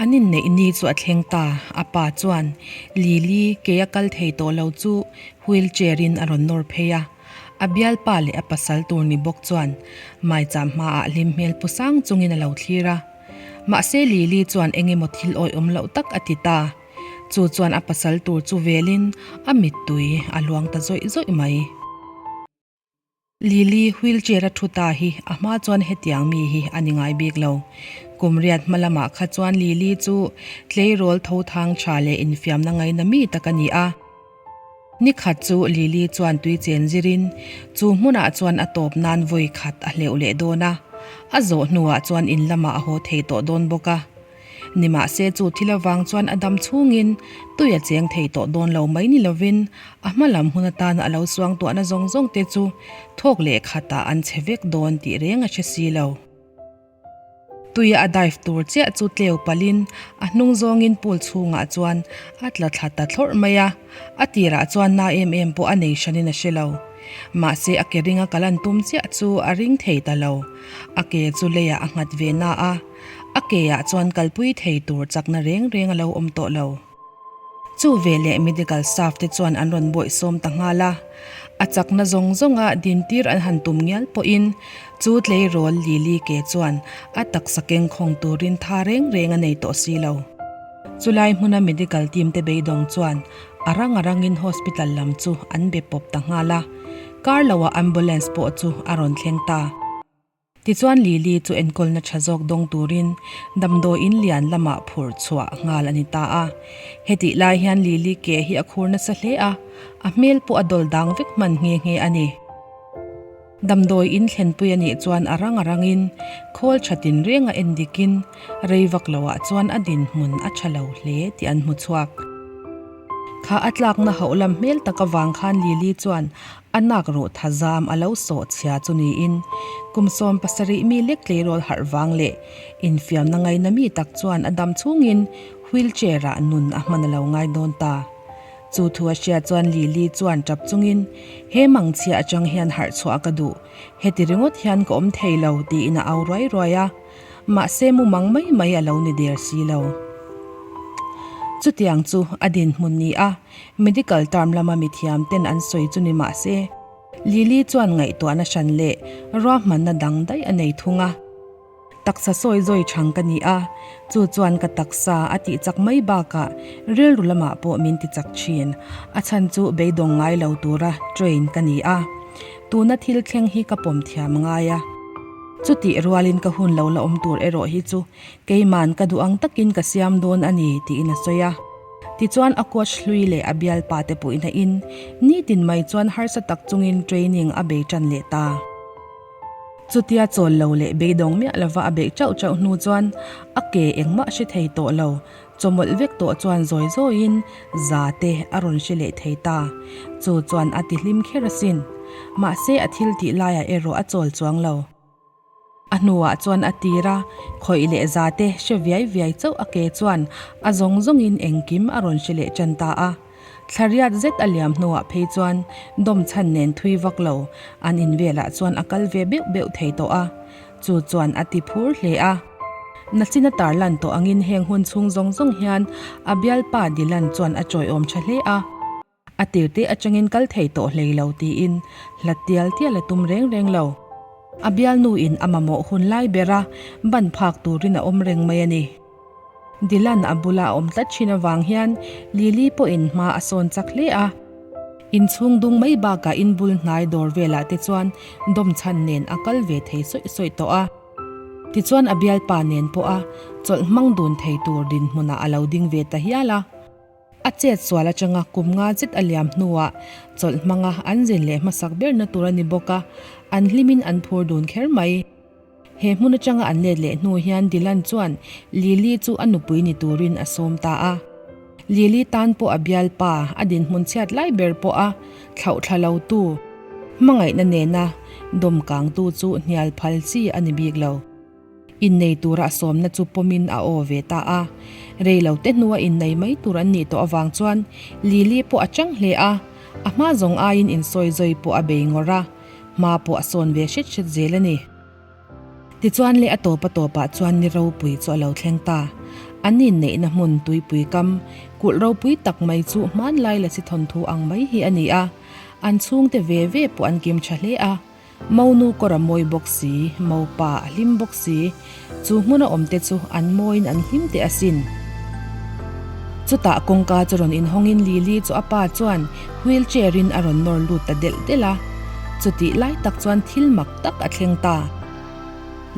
An inneih ni chu a thleng ta, a pa chuan Lily kei a kal thei tawh lo chu wheel chair in a rawn nawr phei a. A bialpa leh a pasal tur ni bawk chuan maicham hmaah hlim hmel pu sang chungin a lo thlir a. Mahse Lily chuan eng emaw thil awihawm loh tak a ti ta. Chu chuan a pasal tur chu velin a mittui a luang ta zawih zawih mai. Lily wheelchair a thu ta hi a hma chuan hetiang mi hi a ni ngai bik lo. Kum riat hma lamah kha chuan Lily chu tleirawl tho thang tha leh infiamna ngaina mi tak a ni a. Ni khat chu Lily chuan tui chen zirin chu hmunah chuan a tawp nan vawi khat a hleuh leh dawn a, a zawh hnuah chuan in lamah a haw thei tawh dawn bawk a. Nimahse chu thil avang chuan a dam chhungin tui a cheng thei tawh dawn lo mai ni lovin a hma lam hun atana a lo suangtuahna zawng zawng te chu thawk leh khatah an chhe vek dawn tih reng a hre si lo. Tuia a dive tur chiah chu tleu palhin a hnung zawngin pool chhungah chuan a tla thla ta thlawrh mai a, a tirah chuan na em em pawh a nei hranin a hre lo. Mahse a ke ringa kal an tum chiah chu a ring thei ta lo. A ke chu leiah a nghat ve na a, a keah chuan kalpui thei tur chakna reng reng a lo awm tawh lo. Chu veleh medical staff te chuan an rawn bawihsawm ta nghal a, a chakna zawng zawnga dintir an han tum ngial pawhin chu tleirawl Lily ke chuan a taksa keng khawng turin tha reng reng a nei tawh si lo. Chulai hmuna medical team te beidawng chuan a rang a rangin hospital lam chu an be pawp ta nghal a, kar loah ambulance pawh chu a rawn thleng ta. Tichuan Lily chu enkawlna tha zawk dawng turin damdawiin lian lamah phur chhuah nghal a ni ta a. Hetih lai hian Lily ke hi a khur nasa hle a, a hmel pawh a dawl dang vek hman nghe nghe a ni. Damdawiin thlenpui a nih chuan a rang a rangin khawl tha tinreng a en dikin rei vak loah chuan a dinhmun a tha lo hle tih an hmu chhuak. Kha a tlakna hauh lam hmel tak avang khan Lily chuan A nak ruh tha zam a lo sawh chhia chu niin kum 70 mi lek tleirawl harh vang leh infiamna ngaina mi tak chuan a dam chhungin wheelchair ah nun a hman a lo ngai dawn ta. Chu thu a hria chuan Lily chuan tap chungin he mangchhia atang hian harh chhuah ka duh, heti ringawt hian ka awm thei lo tiin a au ruai ruai a. Mahse mumang mai mai a lo ni der si lo. Chutiang chu a dinhmun ni a. Medical term lama mithiam ten an sawi chu ni mah se, Lily chuan ngaihtuahna hran leh ruahmanna dang daih a nei thung a. Taksa sawi zawi chhang ka ni a, chu chuan ka taksa a tih chak mai bakah rilru lamah pawh min ti chak thin. A chhan chu beidawng ngai lo tura train ka ni a, tuna thil thleng hi ka pawm thiam ngai a. Chutih rualin ka hun lo la awm tur erawh hi chu Keiman ka duh ang takin ka siam dawn a ni, tiin a sawi a. Tichuan a coach hlui leh a bialpa te puihna in nitin mai chuan harsa tak chungin training a bei tan leh ta. Chutia chawl lo leh beidawng miah lova a beih chauh chauh hnu chuan a ke engmah hre thei tawh lo, chawmawlh vek tawh chuan zawi zawiin za te a rawn hre leh thei ta. Chu chuan a ti hlim kher asin. Mahse a thil tih laiah erawh a chawl chuang lo. A hnuah chuan a tir a, khawih leh za te hre viai viai chauh a ke chuan a zawng zawngin engkim a rawn hre leh tan ta a. Thla riat zet a liam hnuah phei chuan dawm chhan nen thui vak lo an in velah chuan a kal ve beuh beuh thei tawh a, chu chuan a ti phur hle a. Nachin a tarlan tawh angin heng hun chhung zawng zawng hian a bialpa Dylan chuan a chawiawm tha hle a. A tirte atangin kal thei tawh hlei lo tiin hlat tial tial a tum reng reng lo. A bialnuin a mamawh hun lai bera ban phak turin a awm reng mai a ni. Dylan a bula a awm tlat thin avang hian Lily pawhin hma a sawn chak hle a. Inchhung dung mai bakah inbul hnai dawr velah te chuan dawm chhan nen a kal ve thei sawih sawih tawh a. Tichuan a bialpa nen pawha chawlh hmang dun thei tur dinhmunah a lo ding ve ta hial a. A chet sual atanga kum nga zet a liam hnuah chawlh hmanga an zin leh hmasak berna tur a ni bawk a, an hlimin an phur dun kher mai. He hmun atanga an let leh hnu hian Dylan chuan Lily chu a nupui ni turin a sawm ta a. Lily tan pawh a bialpa, a dinhmun chhiat lai ber pawh a thlauh thla lo tu, hmangaihna nena dawm kangtu chu hnial phal chi a ni bik lo. Innei tura a sawmna chu pawmin a aw ve ta a. Rei lo te hnua innei mai tur an nih tawh avang chuan Lily pawh a chang hle a, a hma zawng aiin insawi zawi pawh a bei ngawrh a, hma pawh a sawn ve hret hret zel a ni. Tichuan leh a tawp a tawpah chuan ni ropui chu a lo thleng ta. An inneihna hmun tuipui kam, kulh ropui tak mai chu hmanlai lasi thawnthu ang mai hi a ni a. An chhungte ve ve pawh an kim tha hle a. Monu kawr a mawi bawk si, mopa a hlim bawk si. Chu hmuna awmte chu an mawiin an hlim teh asin. Chutah kawngka chu rawn inhawngin Lily chu a pa chuan wheel chair in a rawn nawr lut ta delh delh a. Chutih lai tak chuan thil mak tak a thleng ta.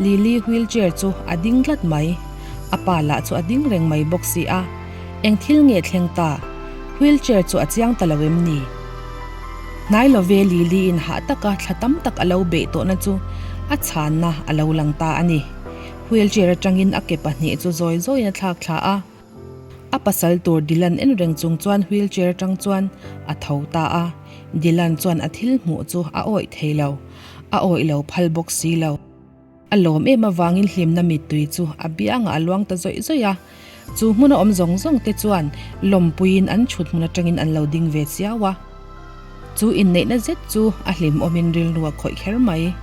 Lily wheel chair chu a ding tlat mai. A pa lah chu a ding reng mai bawk si a. Eng thil nge thleng ta? Wheel chair chu a chiang ta lo em ni? Hnai lo ve Lily in hah taka thla tam tak a lo beih tawhna chu a chhanna a lo lang ta a ni. Wheel chair atangin a ke pahnih chu zawi zawiin a thlak thla a. A pasal tur Dylan en reng chung chuan wheel chair atang chuan a tho ta a. Dylan chuan a thil hmuh chu a awih thei lo. A awih lo phal bawk si lo. A lawm em avangin hlimna mittui chu a biangah a luang ta zawih zawih a. Chu hmuna awm zawng zawng te chuan lawmpuiin an chhut hmun atangin an lo ding ve chiau a. Chu inneihna zet chu a hlimawmin rilru a khawih kher mai.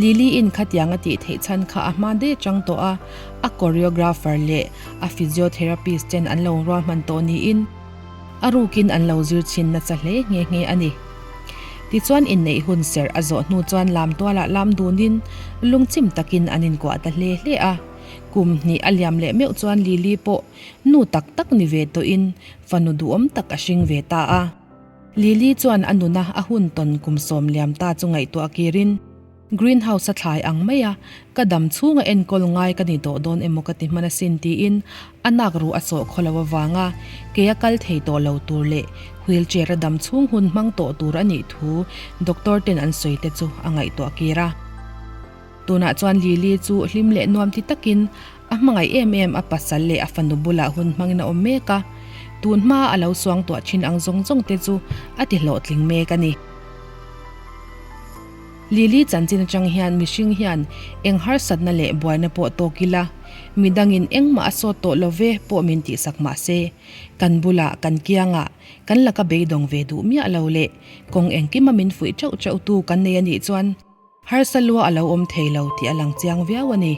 Lily-in khatiang a tih theih chhan kha a hma daih atang tawh a, a choreographer leh a physiotherapist ten an lo ruahman tawh niin a rukin an lo zir chhin nasa hle nghe nghe a ni. Tichuan inneih hun serh a zawh hnu chuan lam tualah lam dunin lungchim takin an inkuah ta hle hle a. Kum hnih a liam leh meuh chuan Lily pawh nu tak tak ni ve tawhin fanu duhawm tak a hring ve ta a. Lily chuan a nuna a hun tawn kum sawm liam ta chu ngaihtuah kirin, Greenhouse a thlai ang mai a, ka dam chhunga enkawl ngai ka ni tawh dawn emaw ka ti hman asin tiin a nak ruh a sawh khaw lo avanga kei a kal thei tawh lo tur leh wheelchair a dam chhung hun hmang tawh tur a nih thu doctor ten an sawi te chu a ngaihtuah kir a. Tunah chuan Lily chu hlim leh nuam ti takin a hmangaih em em a pasal leh a fanu bulah hun hmangin a awm mek a, tun hma a lo suangtuah thin ang zawng zawng te chu a ti hlawhtling mek a ni. Lily chanchin atang hian mihring hian eng harsatna leh buaina pawh tawk ila, midangin engmah a sawt tawh lo ve pawh min tihsak mah se, kan bulah, kan kiangah, kan laka beidawng ve duh miah lo leh kawng engkima min fuih teuh teuh tu kan nei a nih chuan harsa lua a lo awm thei lo tih a lang chiang viau a ni.